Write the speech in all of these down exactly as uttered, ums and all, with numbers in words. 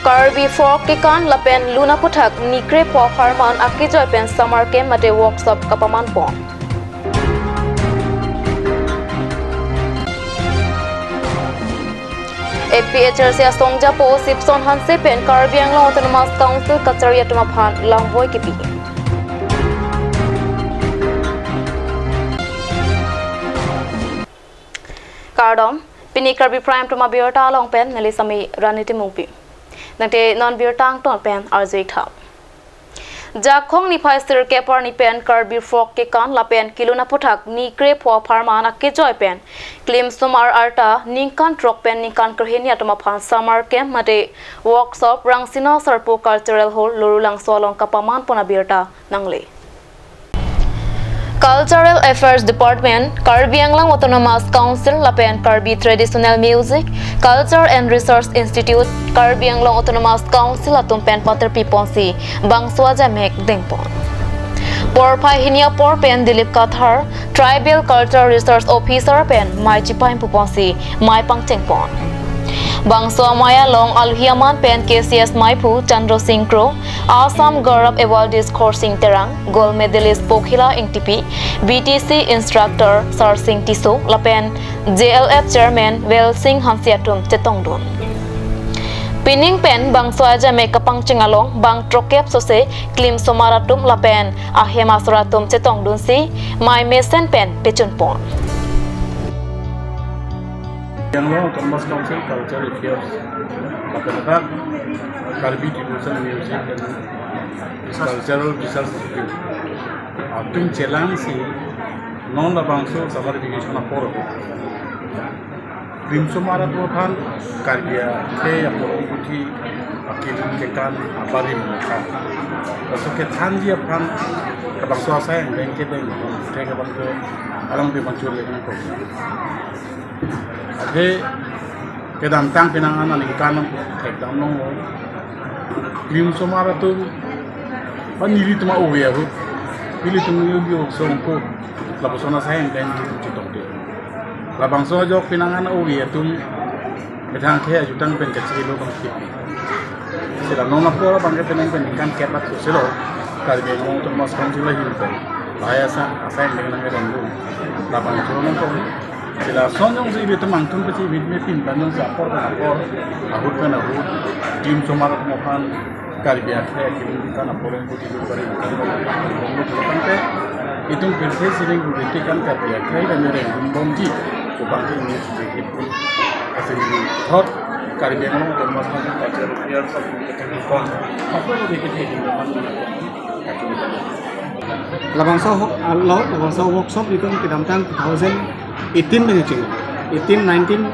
Karbi folk kekan lapen lun aputhak ni krepho apharman akejoi pen summer camp mate workshop kapamanpon. A P H L C asongjapo Sipson Hanse pen Karbi Anglong Autonomous Council kachari atum aphan lamvoi kipi. Kardom, pini Karbi Prime Time abirta along pen neli Sami Rani Timungpi. Nangte non birta angton pen arju-ik tha. Jakhong niphai sirkep arni pen Karbi folk kekan lapen kelun aputhak ni krepho apharman akejoi pen klimsomar arta ningkan throk pen ningkan krehini atum aphan summer camp mate workshop Rangsina Sarpo Cultural Hall Lorulangso along kapamanpon abirta nangle. Cultural Affairs Department, Karbi Anglong Autonomous Council lapen Karbi Traditional Music, Culture and Research Institute, Karbi Anglong Autonomous Council atum pen paterpi ponsi bangso ajaimek dengpon. Porphai hini apor pen Dilip Kathar, Tribal Culture Research Officer pen mei chipaimphu ponsi mei pangchengpon. Bangso amei along alohi aman pen K C S meiphu Chandra Singh Kro, Assam Gaurav Awardee Khorsing Terang, gold medalist Pokhila Engtipi, B T C instructor Sarsing Tisso lapen J L F chairman Welsing Hanse atum chetongdun. Pining pen bangso ajaimek kapangcheng along bang throkep sose klimsomar atum lapen ahem asor atum chetongdunsi mei mesen pen pechunpon. Karbi Anglong Autonomous Council Culture Affairs, lapen dak Karbi Devotional Music and Cultural Research Institute atum chelangsi non labangso summer vacation apor klimsomar atum aphan Karbi akhei aporong puthi akelun kekan abarim akan. Laso kethanji aphan labangso asai angdeng kedeng, kedeng abang ke alang di mancur le nangkok. Athe kedamtang penang an aningkan thekdam long. Klimsomar atum, ba nelitum a-ove ahut, nelitum neli osomar ko, lapuson asai angdeng chetongte. Labangso ajok penang an a-ove atum methang akhei ajutang pen kachelo bang kipi. Sila non apor abang ke penang pen ningkan kep-at soselo Karbi Anglong Autonomous Council ahin pen lahai asa asai angdeng nangkedam dun. Labangso nangkok. Sila son jongsi ilitum angthun pachibit me pin ban jongsi apor pen apor, ahut pen ahut, klimsomar atum aphan Karbi akhei akelun kekan aporong puthi lo bari kan lo tangte itum pirthe sining guriti kan Karbi akhei dan reng bonji ko bangke ini sejak itu asing di hot Karbi Anglong Autonomous Council Cultural Affairs of Kon apa lo dikit ini. Labangso ho-, alo, labangso workshop itum kedamtang two thousand eighteen pen cheng. Eighteen, nineteen,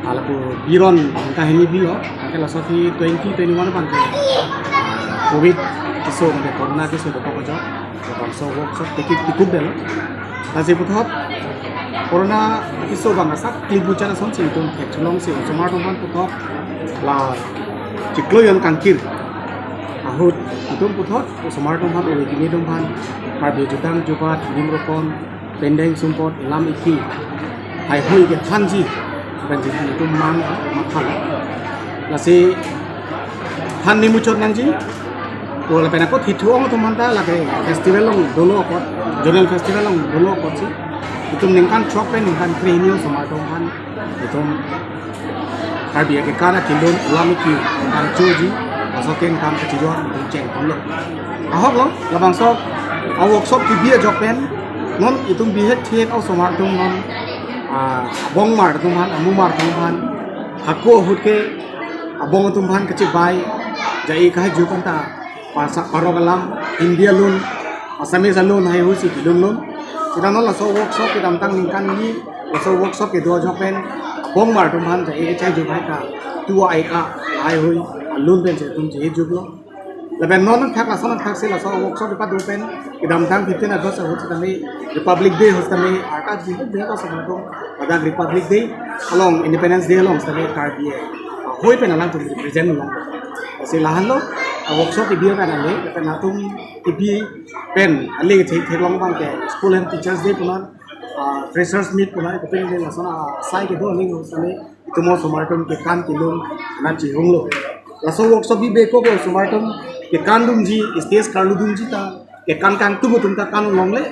alapu biron angka hini bilo, angka laso ti twenty twenty-one abang ke, ah, covid keso, angka corona keso dokok ajok. Labangso workshop tiki tikup delo. Lasi puthot corona keso abang asak klimpuchar asonsi itum thek chelongsi osomar atum aphan puthot la chiklo jon kangkir ahut itum puthot osomar atum aphan, ove kimi atum aphan, Karbi ajutang jubat, lim rokon, pendeng sumpot, lam iki, heihui kethanji, penji itum mang matha. Lasi than ni muchot nangji, ko lapen ako thithu ong atum aphanta lake festival along dolo apot, zonal festival along dolo apotsi itum ningkan throk pen ningkan krehini osomar atum aphan itum Karbi akekan akelun lam iki kangchoji, laso kengkam kachijor itum chengponlo. Ahok lo, labangso a-workshop kebi ajok pen non itum bihek thihek osomar atum non, ah, abongmar atum aphan, amumar atum aphan, hako ahut ke abong atum aphan kachibai, ja-e kahai ju kanta, pasa parok alam, Hindi alun, Assamese alun, heihui si kelun lun. Sita non laso workshop kedamtang ningkan ni laso workshop kedo ajok pen abongmar atum aphan ja-e chai ju hai ka, tu ai ka, heihui alun pen si itum je-e juklo. Lapen non thak lason thak si laso workshop kepado pen kedamtang fifteen August ahut sitame Republic Day ahut sitame arta jihut de ka sabun atum ladak Republic Day along, Independence Day along sitame Karbi ahui pen alangtum represent long. Lasi lahenlo a-workshop kebi pen ale, lapen latum kebi pen ale thek theklong abang ke school and teachers day punon, ah, freshers meet punon, kopine lason asai kedo ale sitame itum osomar atum kekan kelun ana chihunglo. Laso workshop bi beko ke osomar atum kekan dunji, stage karlu dunji ta, kekan kangtung atum ta kan longle,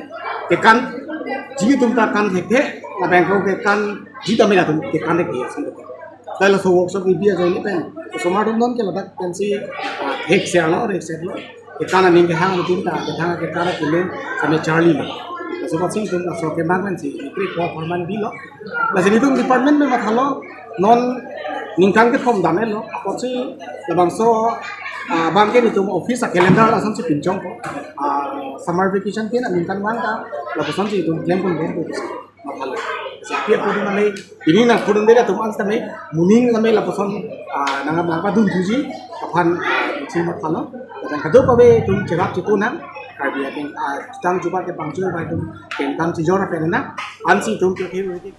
kekanji atum ta kan thekthe, lapen ako kekanji ta mena atum kekan thekthe. Laso workshop bi ajoine pen osomar atum non ke ladak pensi, ah, hek serlo, hek serlo. Kekan aning kehang atum ta, kethang kekan akilin, same charlilo. Laso apotsi itum laso kemang pensi, ikri ko forman bilo. Lasi itum department pen mathalo, non ningkan kethom dam-etlo, apotsi labangso, ah, abang ke itum office a-calendar asonsi pinchongpo. Ah, summer vacation tin aningkanvang ta, lapusonsi itum klem ponbompo. Mathalo. Lasi api apo dun name, pini nangpudunde atum an sitame, moning name lapuson, ah, nang nangpadunthuji aphan, ah, isi mathalo. Lapen kadokave itum cherap chekonang, Karbi atum, ah, tang chupa ke pangchu bai itum, kengtam chijor apen na, ansi itum ke ke.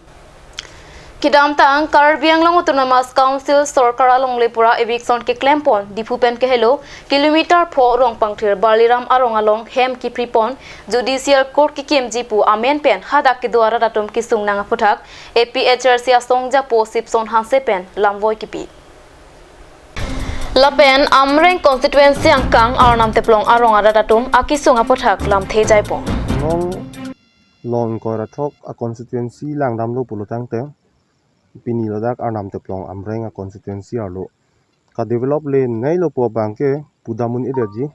Kedamtang Karbi Anglong Autonomous Council sorkar alongle pura eviction keklempon, Diphu pen kehelo kilometer pho Rongpangthir Baliram arong along hem kipripon, Judicial Court kekimji pu amen pen hadak kedo arat atum kesung nang aphuthak A P H L C asong japo Sipson Hanse pen lamvoi kipi. Lapen Amreng constituency angkang Arnam Teplong arong arat atum akesung aphuthak lamthe jaipon. Long, long ingkoi ra throk a-constituency langdamlo pulo tangte, pini ladak Arnam Teplong Amreng a-constituency arlo ka-develop le neilo pu abang ke pudam un-edetji.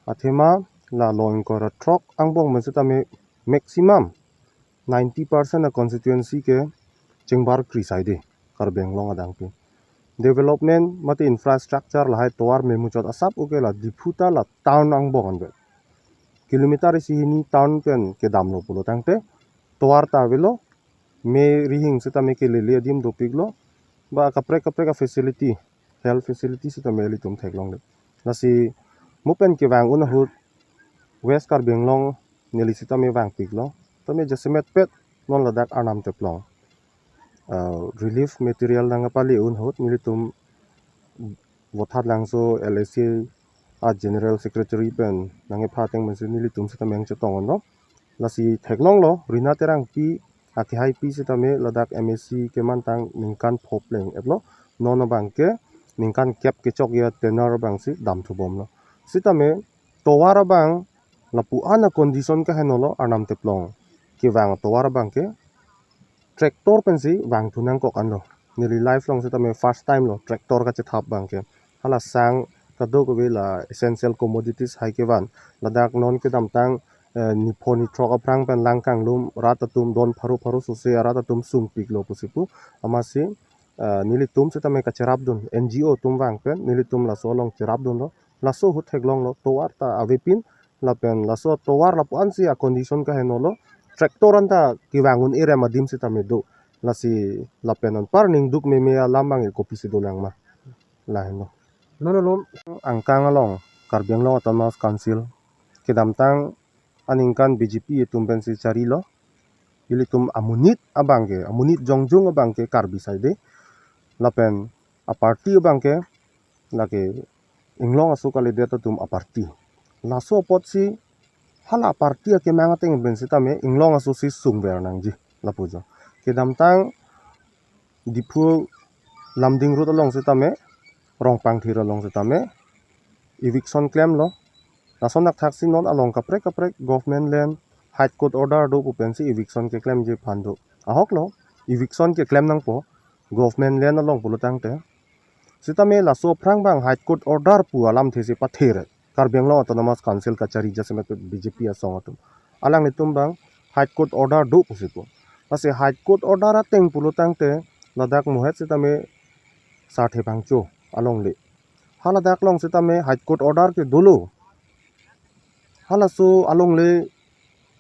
Athema la long ingkoi ra throk angbong pen sitame maximum ninety percent a-constituency ke chingbar kri saide Karbi Anglong adang pi. Development mate infrastructure lahai tovar memuchot asap uke la Diphu ta la town angbong anvet. Kilometer isi hini town pen kedamlo pulo tangte, tovar ta avelo, me rihing sitame kelele adim dopiklo, ba kaprek kaprek a-facility, health facility sitame ilitum theklongle. Lasi mo pen kevang un ahut West Karbi Anglong neli sitame vangpiklo. Tame jasemet pet non ladak Arnam Teplong, ah, relief material nangkapale un ahut nelitum Vothatlangso L A C a-General Secretary pen nangkepha ateng pensi nelitum sitame nangchetong onlo. Lasi theklonglo, Rina Terangpi akehaipi sitame ladak M A C kemantang ningkan pho pleng-etlo. Non abang ke ningkan kep kechok ya tenure abangsi damthubomlo. Sitame tovar abang lapu-an a-condition kahenolo Arnam Teplong kevang tovar abang ke tractor pensi vangthu nangkok anlo. Neli life along sitame first time lo tractor kachethap abang ke. Hala sang kadokave la essential commodities hai kevan. Ladak non kedamtang, eh, nipho nithrok aphrang pen lang kanglum rat atum don pharo pharo sose arat atum sungpiklo pusi pu. Amatsi, eh, nelitum sitame kacherapdun N G O atum vang pen nelitum laso along cherapdunlo. Laso ahut theklonglo tovar ta avepin lapen laso tovar lapu-ansi a-condition kahenolo, tractor anta kevang un-e rem adim sitame do. Lasi lapen anpar ningduk meme alam abang kopisi dolang ma. Lahenlo. Nono lo. Angkang along Karbi Anglong Autonomous Council kedamtang aningkan B J P atum pensi charilo. Ilitum amonit abang ke, amonit jongjong abang ke Karbi saide. Lapen a-party abang ke lake inglong aso kalidet atum a-party. Laso apotsi hala a-party akemang ateng pen sitame inglong aso si sungver nangji lapujo. Kedamtang Diphu Lumding Road along sitame, Rongpangthir along sitame eviction klemlo. Lason thakthaksi non along kaprek kaprek government land, High Court order do pu pensi eviction keklemji aphan do. Ahoklo, eviction keklem nangpo, government land along pulo tangte. Sitame laso aphrang abang High Court order pu alamthe si pathere. Karbi Anglong Autonomous Council kachari jasemet B J P asong atum. Alanglitum abang High Court order do pusi pu. Lasi High Court order ateng pulo tangte ladak mohet sitame Sarthe Phangcho alongle. Haladak along sitame High Court order ke dolo. Halaso alongle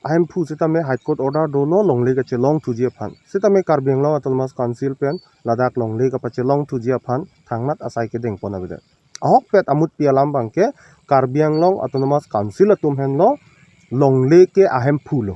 ahemphu sitame High Court order dolo longle kachelongthuji aphan. Sitame Karbi Anglong Autonomous Council pen ladak longle kapachelongthuji aphan thangnat asai kedengpon avedet. Ahokpet amutpi alam abang ke Karbi Anglong Autonomous Council atum henlo longle ke ahemphu lo.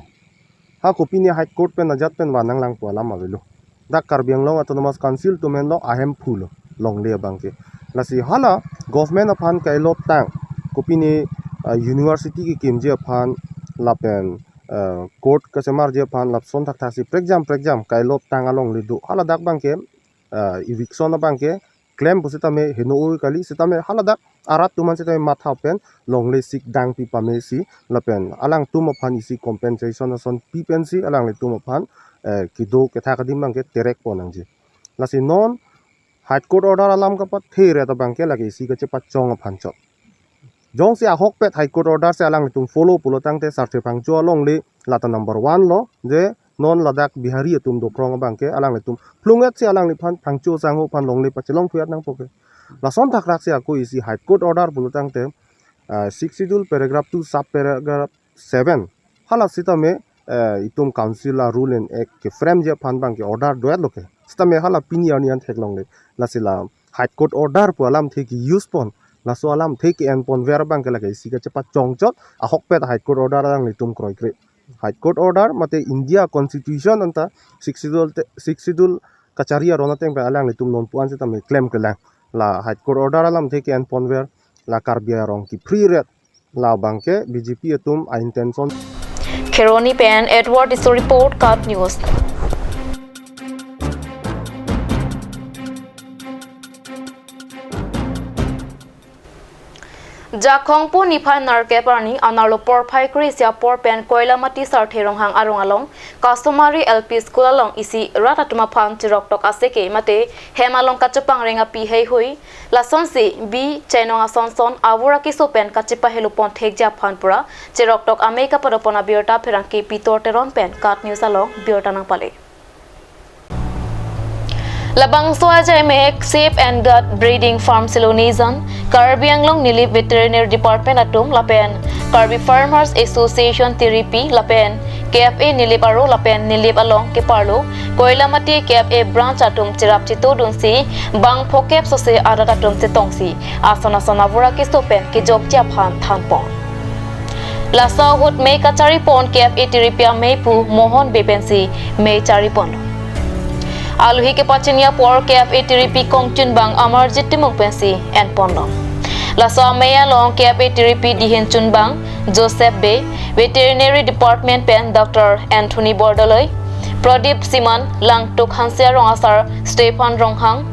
Ha kopine High Court pen ajat pen van nanglangpo alam avelo. Dak Karbi Anglong Autonomous Council atum henlo ahemphu lo longle abang ke. Lasi hala government aphan kailot tang kopine, ah, university kekimji aphan lapen, ah, court kachemarji aphan lapuson thakthaksi prekjam prekjam kailot tang alongle do. Haladak abang ke, ah, eviction abang ke klem pusitame heno-oi kali, sitame haladak arat atum an sitame matha pen longle sik dangpi pame si lapen alangtum aphan isi compensation ason pi pensi alanglitum aphan, eh, kedo kethak adim abangke terek pon nangji. Lasi non High Court order alam kapathe ret abangke lake isi kachepachong aphan chot. Jongsi ahokpet High Court order si alanglitum follow pulo tangte sarche phangcho alongle lata number one lo, je non ladak Bihari atum doprong abangke alanglitum phlunget si alangliphan phangcho sangho aphan longle pachelong phuyat nangpo ke. Lason thakrak si ako isi High Court order pulo tangte, ah, Sixth Schedule paragraph two sub paragraph seven. Hala sitame, eh, itum council a-rule and act ke-frameji aphan abangke order do-etlo ke. Sitame hala pini arni an theklongle. Lasi la High Court order pu alamthe ke-use pon, laso alamthe ke-en ponver abangke lake isi kachepachong chot, ahokpet High Court order alanglitum kroikre. High Court order mate India Constitution anta Sixth Schedule te, Sixth Schedule kachari aron ateng pen alanglitum nonpu an sitame klemklelang. La High Court order alamthe ke-en ponver, la Karbi arong kepri ret, labangke B J P atum a-intention. Kheroni pen Edward Tisso report, KAT News. Jakhong pu niphai nerkep arni anerlo porphai kre-isi apor pen Koilamati Sarthe Ronghang arong along customary L P school along isi rat atum aphan cheroktok aseke mate hem along kachepangreng api heihui, lasonsi bi chainong asonson avur akeso pen kachepahelo pon thekji aphan pura cheroktok amei kapadopon abirta pherangke Pitor Teron pen KAT News along birta nangpale. Labangso ajai mek Safe and Gut Breeding Farm Silonijan, Karbi Anglong Nilip Veterinary Department atum lapen Karbi Farmers Association Tiripi lapen K F A Nilip aro lapen Nilip along keparlo Koilamati K F A branch atum cherap chetodunsi bang phokep sose arat atum chetongsi ason ason avur akeso pen kejokji aphan thanpon. Laso ahut mei kacharipon K F A Tiripi ameiphu Mohon Bey pensi mei charipon. Aluhi kepachini apor K F A Tiripi kongchunbang Amarjit Timung pensi enponlo. Laso amei along K F A Tiripi dihin chunbang Joseph Bey, Veterinary Department pen Doctor Anthony Bordoloi, Pradip Siman, Langtuk Hanse arong asar Stephen Ronghang,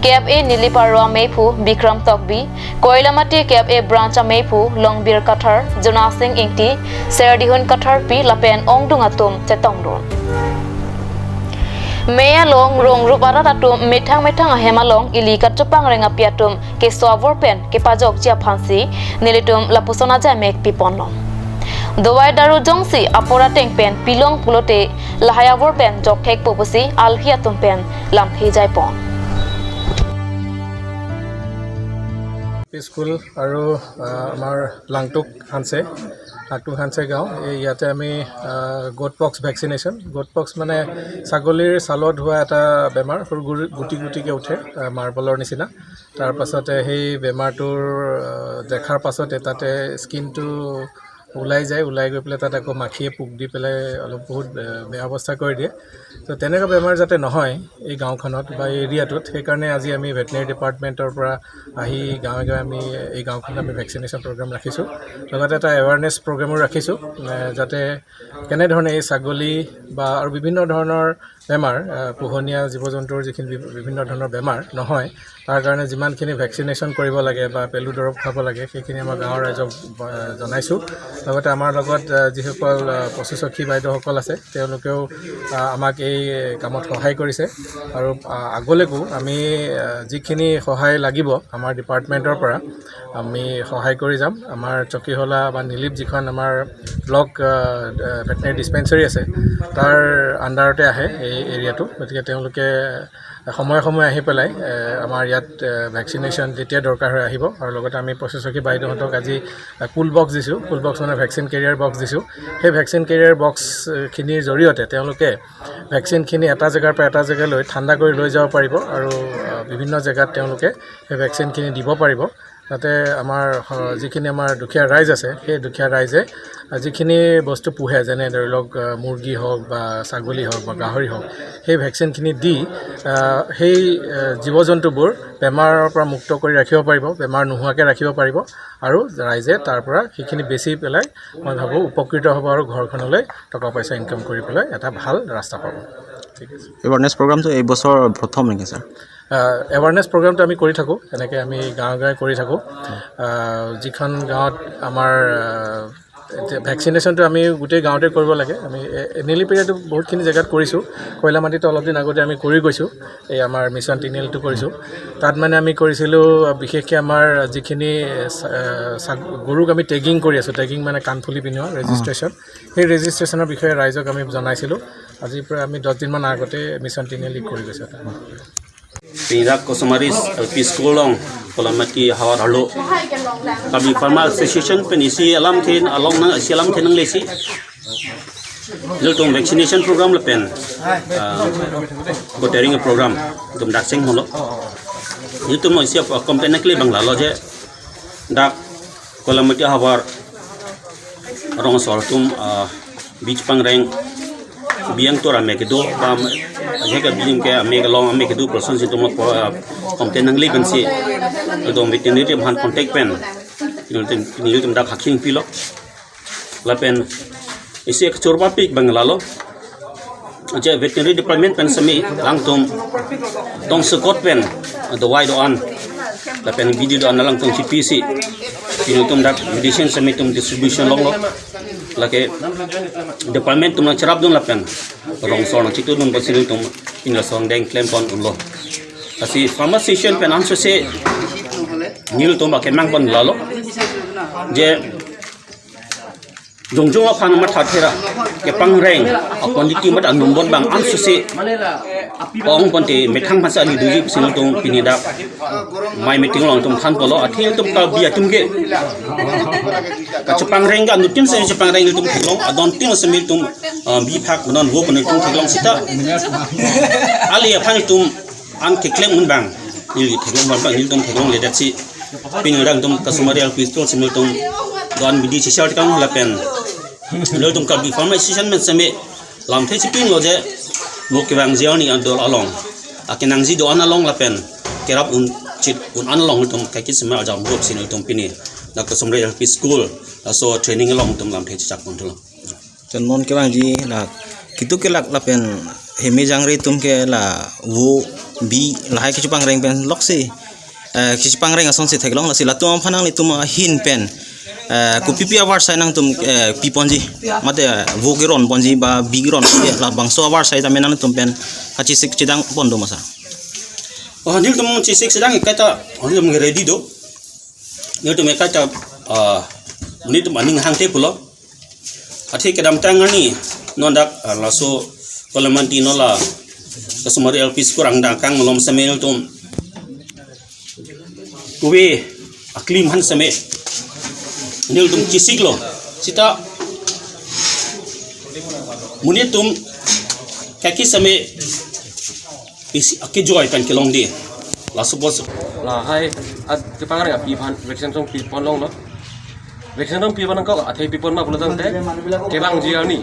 K F A Nilip aro ameiphu Bikram Tokbi, Koilamati K F A branch ameiphu Longbir Kathar, Jona Singh Ingti, Serdihun Katharpi lapen ongdung atum chetongdun. Mei along rongrup arat atum methang methang ahem along ili kachepangreng api atum keso avur pen kepajokji aphansi nelitum lapuson ajai mek piponlo. Dawai daru jongsi apor ateng pen pilong pulote lahai avur pen jokthekpo pusi aluhi atum pen lamthe jaipon. School আৰু, আহ, আমাৰ লাংটুক হানছে, লাংটুক হানছে গাঁও, এই ইয়াতে আমি, আহ, goat pox vaccination, goat pox মানে ছাগলীৰ ছালত হোৱা এটা বেমাৰ, সৰু গুৰি, গুটি গুটিকৈ উঠে, আহ, মাৰ্বলৰ নিচিনা। তাৰ পাছতে সেই বেমাৰটোৰ, আহ, দেখাৰ পাছতে তাতে স্কিনটো ওলাই যায়, ওলাই গৈ পেলাই তাত আকৌ মাখিয়ে পোক দি পেলাই অলপ বহুত, আহ, বেয়া অৱস্থা কৰি দিয়ে। তো তেনেকুৱা বেমাৰ যাতে নহয় এই গাঁওখনত বা এই এৰিয়াটোত, সেইকাৰণে আজি আমি ভেটেৰিনেৰী ডিপাৰ্টমেণ্টৰ পৰা আহি গাঁৱে গাঁৱে আমি এই গাঁওখনত আমি ভেকচিনেশ্যন প্ৰগ্ৰাম ৰাখিছোঁ। লগতে এটা এৱাৰনেছ প্ৰগ্ৰামো ৰাখিছোঁ, আহ, যাতে কেনেধৰণে এই ছাগলী বা আৰু বিভিন্ন ধৰণৰ বেমাৰ, আহ, পোহনীয়া জীৱ জন্তুৰ যিখিনি বি-, বিভিন্ন ধৰণৰ বেমাৰ নহয়, তাৰ কাৰণে যিমানখিনি ভেকচিনেশ্যন কৰিব লাগে বা পেলু দৰৱ খুৱাব লাগে, সেইখিনি আমাৰ গাঁৱৰ ৰাইজক, আহ, জনাইছোঁ। লগতে আমাৰ লগত, আহ, যিসকল, আহ, পশুসখী বাইদেউসকল আছে, তেওঁলোকেও, আহ, আমাক এই কামত সহায় কৰিছে। আৰু, আহ, আগলৈকো আমি, আহ, যিখিনি সহায় লাগিব আমাৰ ডিপাৰ্টমেণ্টৰ পৰা, আমি সহায় কৰি যাম। আমাৰ চকীহোলা বা নিলিপ যিখন আমাৰ ব্লক, আহ, আহ, ভেটেৰিনেৰী ডিছপেঞ্চাৰী আছে, তাৰ আণ্ডাৰতে আহে এই এৰিয়াটো। গতিকে তেওঁলোকে সময়ে সময়ে আহি পেলাই, এ, আমাৰ ইয়াত, এ, ভেকচিনেশ্যন যেতিয়া দৰকাৰ হৈ আহিব। আৰু লগতে আমি পশুসখী বাইদেউহঁতক আজি, এ, কুল বক্স দিছোঁ, কুল বক্স মানে ভেকচিন কেৰিয়াৰ বক্স দিছোঁ। সেই ভেকচিন কেৰিয়াৰ বক্স, এ, খিনিৰ জৰিয়তে তেওঁলোকে ভেকচিনখিনি এটা জেগাৰ পৰা এটা জেগালৈ ঠাণ্ডা কৰি লৈ যাব পাৰিব আৰু, এ, বিভিন্ন জেগাত তেওঁলোকে সেই ভেকচিনখিনি দিব পাৰিব। যাতে আমাৰ, আহ, যিখিনি আমাৰ দুখীয়া ৰাইজ আছে, সেই দুখীয়া ৰাইজে, আহ, যিখিনি বস্তু পোহে, যেনে ধৰি লওক, আহ, মুৰ্গী হওক বা ছাগলী হওক বা গাহৰি হওক, সেই ভেকচিনখিনি দি, আহ, সেই, আহ, জীৱ জন্তুবোৰ বেমাৰৰ পৰা মুক্ত কৰি ৰাখিব পাৰিব, বেমাৰ নোহোৱাকৈ ৰাখিব পাৰিব আৰু ৰাইজে তাৰ পৰা সেইখিনি বেচি পেলাই মই ভাবোঁ উপকৃত হ'ব আৰু ঘৰখনলৈ টকা পইচা ইনকাম কৰি পেলাই এটা ভাল ৰাস্তা পাব। এৱেৰনেছ প্ৰগ্ৰামটো এই বছৰ প্ৰথম নেকি, ছাৰ? এৱেৰনেছ প্ৰগ্ৰামটো আমি কৰি থাকোঁ, এনেকৈ আমি গাঁৱে গাঁৱে কৰি থাকোঁ। আহ, যিখন গাঁৱত আমাৰ ভেকচিনেশ্যনটো আমি গোটেই গাঁৱতে কৰিব লাগে। আমি এনিলি পেৰিয়াটো বহুতখিনি জেগাত কৰিছোঁ। কইলামাটিতো অলপ দিন আগতে আমি কৰি গৈছোঁ, এই আমাৰ মিছন তিনিআলিটো কৰিছোঁ। তাত মানে আমি কৰিছিলোঁ, বিশেষকৈ আমাৰ যিখিনি, আহ, ছাগ- গৰুক আমি টেগিং কৰি আছোঁ, টেগিং মানে কাণফুলি পিন্ধোৱা, ৰেজিষ্ট্ৰেশ্যন, সেই ৰেজিষ্ট্ৰেশ্যনৰ বিষয়ে ৰাইজক আমি জনাইছিলোঁ। আজিৰ পৰা আমি দহ দিনমান আগতে মিছন তিনিআলি কৰি গৈছোঁ। Pini dak Kosomari L P School along, Koilamati havar arlo, Karbi Farmer Association pen isi alam thin along nang isi alam thin nanglesi. Nelitum vaccination program lapen, ah, botering program nelitum dak cheng holo. Nelitum isi complaint nangkele abang lalo je dak Koilamati havar rong asor atum, ah, bi chepangreng, bi angtor ame kedo, ba ame, ajak ke bi ke ame kelong ame kedo person si atum, ah, complaint nangle pensi, atum veterinary aphan contact pen nelitum, nelitum dak haking pilo. Lapen isi kechor papik abang lalo je veterinary department pen semi alangtum tong sekot pen dawai do-an lapen bidi do-an alangtum chipisi, nelitum dak medicine semi atum distribution longlo. Lake department atum nangcherapdun lapen rong asor nangchitudun pensi nelitum pini asong deng klem pon unlo. Lasi Farmer Association pen ansose nelitum akemang pon lalo je jongjong aphan matha thera kepangreng a quantity mat anum bon abang ansose ong ponte methang masa ali duji pensi nelitum pini dak mai meeting along nelitum than polo, athe nelitum Karbi atum ke kachepangreng ke anuttin si chepangreng nelitum theklong, adontin si nelitum, ah, bi phak non vo pen nelitum theklong seta ali aphan nelitum an keklem un abang, ili theklong abang, nelitum theklongledet si pini dak nelitum Kosomari L P School si nelitum do-an bidi chechar tekang lapen nelitum Karbi Farmer Association pen semi lamthe chipilo je mo kevangji arni adol along akenangji do-an along lapen kerap un chit un-an along nelitum kaike semi ajam group si nelitum pini dak Kosomari L P School laso training along nelitum lamthe chechak pon thulo. Chonmon kevangji la kitu kelak lapen heme jangre atum ke la vo bi lahai kechepangreng pen loksi, eh, kechepangreng asonsi theklong, lasi latum aphan nanglitum ahin pen, eh, kopipi avarsai nangtum, eh, pi ponji, mate vo keron ponji ba bi keron ponji, labangso avarsai tame nangtum pen kachesik chedang pon do ma, sir? Oh, nelitum chesik chedang kaita nelitum ready do. Nelitum kaita, ah, nelitum aning hangte pulo. Athe kedamtang arni non dak, ah, laso Koilamati non la Kosomari L P School angdeng akang malom semi nelitum kove aklim han semi nelitum chesiklo. Seta monit atum kaike semi isi akejoi pen kelongde. Laso bos. Lahai akepangreng api aphan vaccine song pi pon longlo. Vaccine song pi pon nangkok athe pi pon ma pulo tangte kevangji arni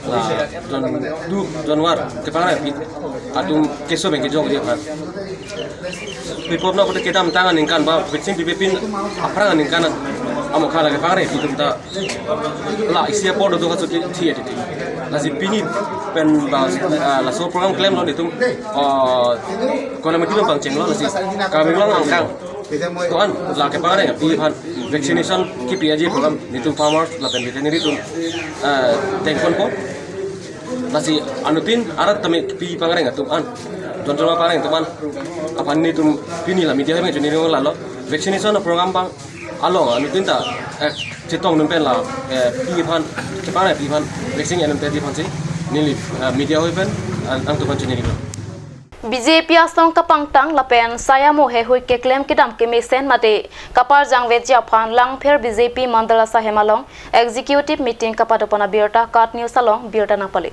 la jon du jonwar kepangreng api atum keso pen kejokji aphan. Pi pon ma pulo kedamtang aningkan ba vaccine pipepin aphrang aningkan amokha la kepangreng api atum ta la isi apor do ka suti thi ati. Lasi pini pen ba, ah, laso program klemlo nelitum, ah, Koilamati pen pangchenglo, lasi Karbi Anglong angkang do-an la kepangreng api aphan vaccination kipi aji program nelitum farmers lapen veterinary atum, ah, dengponpo. Lasi anuttin arat tame kipi pangreng atum an, jon jon pangreng atum an aphan nelitum pini la media pen choningri lalo vaccination program abang along anuttin ta, eh, chetongdun pen la, eh, pi aphan, chepangreng api aphan vaccine enun tedi aphansi neli, eh, media ahoi pen, eh, nangtum aphan choningri. B J P asong kapangtang lapen saya mo heihui keklem kedam kemesen mate kaparjang veji aphan Langpher B J P Mandal asaihem along executive meeting kapado pon abirta KAT News along birta nangpale.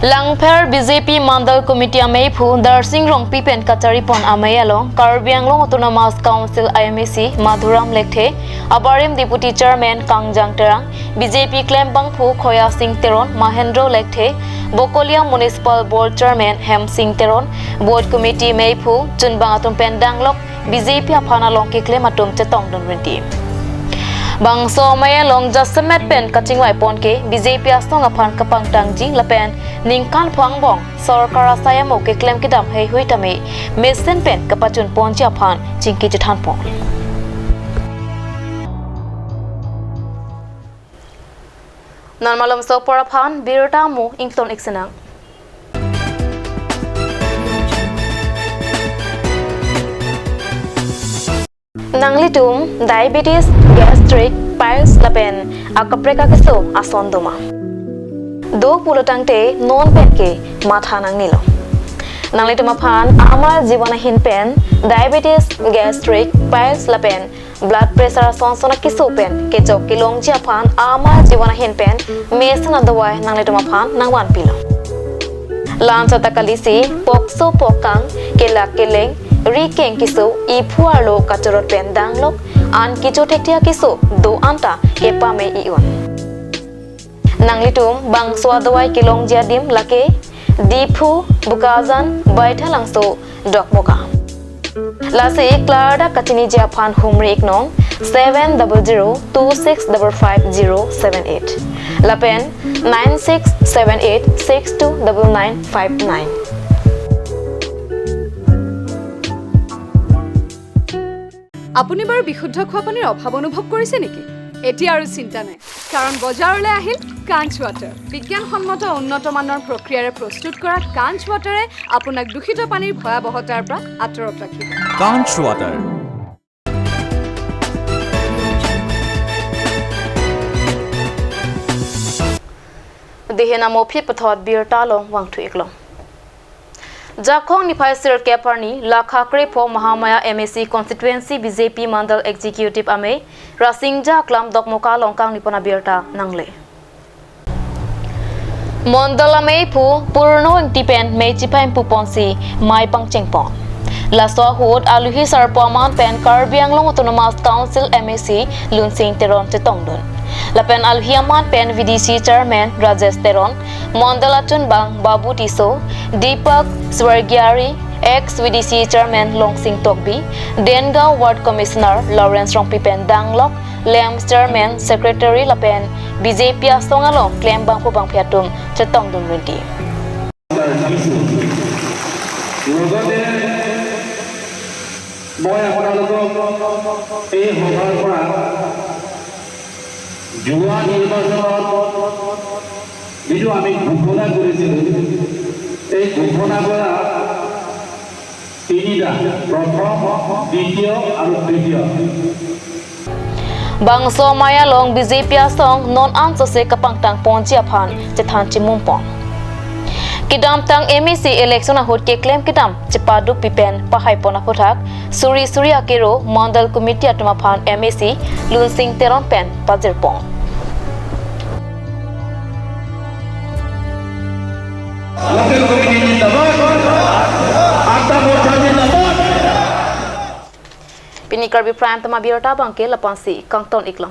Langpher B J P Mandal Committee ameiphu Darsing Rongpi pen kachari pon amei along Karbi Anglong Autonomous Council I M A C Madhuram Lekthe, abarim Deputy Chairman Kangjang Terang, B J P klembangphu Khoya Sing Teron, Mahendro Lekthe, Bokolia Municipal Board Chairman Hem Sing Teron, Board Committee meiphu chunbang atum pen danglok B J P aphan along keklem atum chetongdun rinti. Bangso amei along jasemet pen kachingvai pon ke B J P asong aphan kapangtangji lapen ningkan pho angbong sorkar asai amo keklem kedam heihui tame mesen pen kapachun ponji aphan chingki chethan pon. Non malomso apor aphan birta amo ington ik senang. Nanglitum diabetes, gastric, piles lapen akaprek akeso ason doma? Do pulo tangte non pen ke matha nangnelo. Nanglitum aphan Amar Jeevan ahin pen diabetes, gastric, piles lapen blood pressure ason son akeso pen kechok kelongji aphan Amar Jeevan ahin pen mesen adawai nanglitum aphan nangvanpilo. La-anchot ta kalisi pokso pokang, kelak keleng, ri keng keso, iphu arlo kachorot pen danglok, an kecho thekthia keso do-an ta kepame i-un. Nanglitum bangso adawai kelongji adim lake Diphu, Bokajan, Baithalangso, Dokmoka. Lasi klardak kachiniji aphan humri iknon seven double zero two six double five zero seven eight lapen nine six seven eight six two double nine five nine. আপুনি বাৰু বিশুদ্ধ খোৱা পানীৰ অভাৱ অনুভৱ কৰিছে নেকি? এতিয়া আৰু চিন্তা নাই, কাৰণ বজাৰলৈ আহিল কাঞ্চ ৱাটাৰ। বিজ্ঞানসন্মত উন্নত মানৰ প্ৰক্ৰিয়াৰে প্ৰস্তুত কৰা কাঞ্চ ৱাটাৰে আপোনাক দূষিত পানীৰ ভয়াৱহতাৰ পৰা আঁতৰত ৰাখিব। Kanch Water. Dihena mophi pathot birta along vangthu iklo. Jakhong niphai sirkep arni lakha krepho Mahamaya M A C constituency B J P Mandal Executive amei Rasingja Aklam Dokmoka along kangni pon abirta nangle. Mondol ameiphu Purno Engti pen mei chiphai puponsi mei pangcheng pon. Laso ahut aluhi sarpo aman pen Karbi Anglong Autonomous Council M A C Lunsing Teron chetongdun. Lapen aluhi aman pen V D C Chairman Rajesh Teron, Mondol achunbang Babu Tisso, Deepak Swargiari, ex V D C Chairman Longsing Tokbi, Dengaon Ward Commissioner Lawrence Rongpi pen danglok, LAMPS Chairman, Secretary lapen B J P asong along klembangpo bangpi atum chetongdun rinti. লগতে মই আপোনালোকক এই সভাৰ পৰা যোৱা নিৰ্বাচনত যিটো আমি ঘোষণা কৰিছিলোঁ, এই ঘোষণা কৰা তিনিটা, প্ৰথম, দ্বিতীয় আৰু তৃতীয়। Bangso amei along B J P asong non ansose kapangtang ponji aphan chethan chimum pon. Kedamtang M A C election ahut keklem kedam chepaduk pipen pahai pon aphuthak suri suri akero Mandal Committee atum aphan M A C Lunsing Teron pen pajir pon. Local committee zindabad, Anta Morcha zindabad. Pini Karbi Prime Time abirta abangke lapu-ansi kangton iklo.